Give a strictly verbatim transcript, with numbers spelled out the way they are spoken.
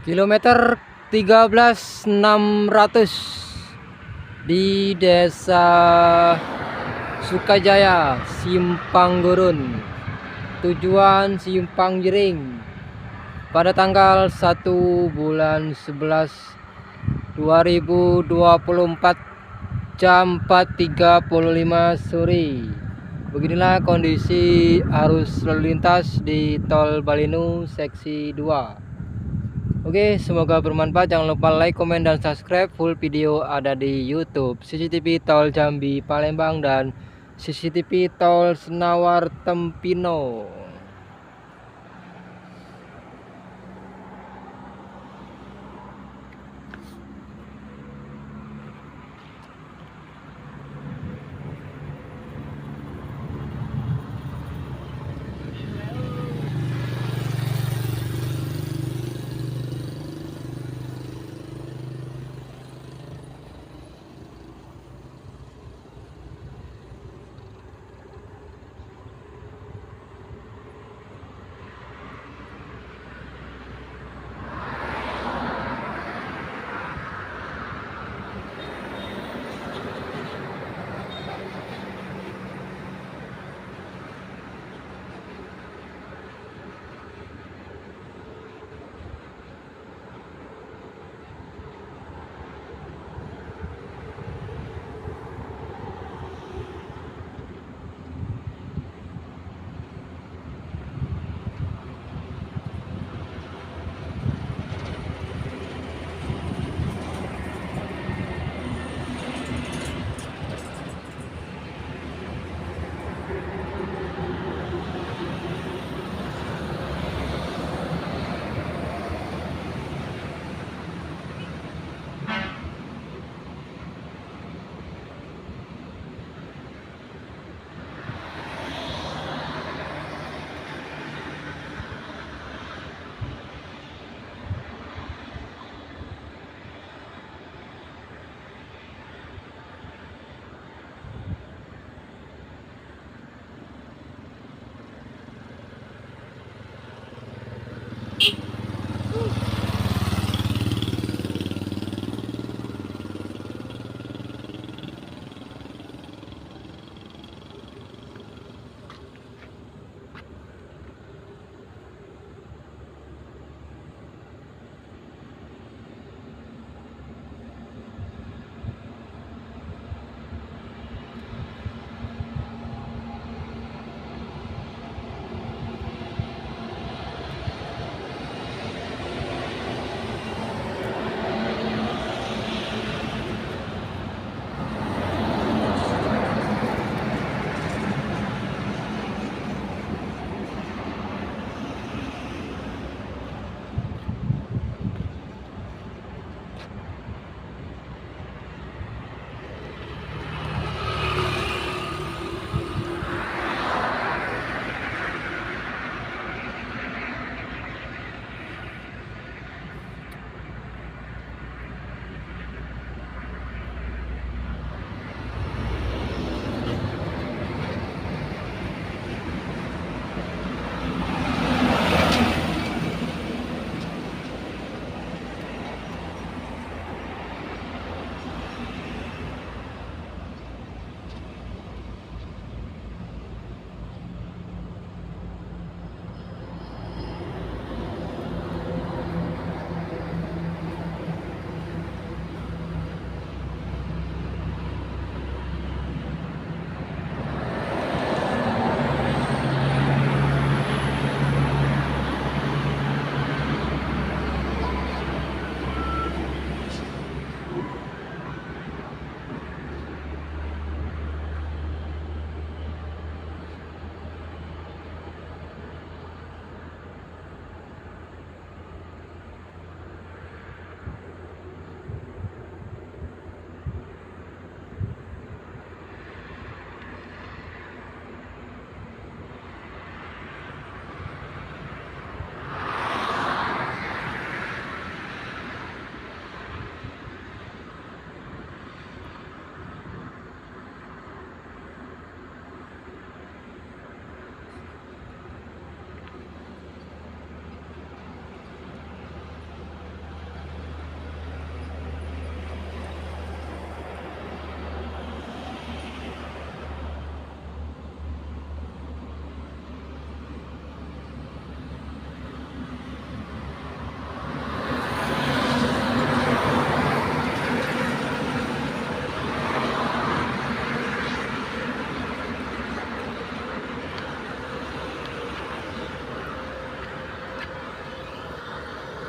Kilometer tiga belas enam ratus di Desa Sukajaya, Simpang Gurun. Tujuan Simpang Jering. Pada tanggal satu bulan sebelas dua ribu dua puluh empat, jam empat tiga puluh lima sore. Beginilah kondisi arus lalu lintas di Tol Balenu seksi dua. Oke, semoga bermanfaat. Jangan lupa like, komen, dan subscribe. Full video ada di YouTube. C C T V Tol Jambi Palembang dan C C T V Tol Senawar Tempino.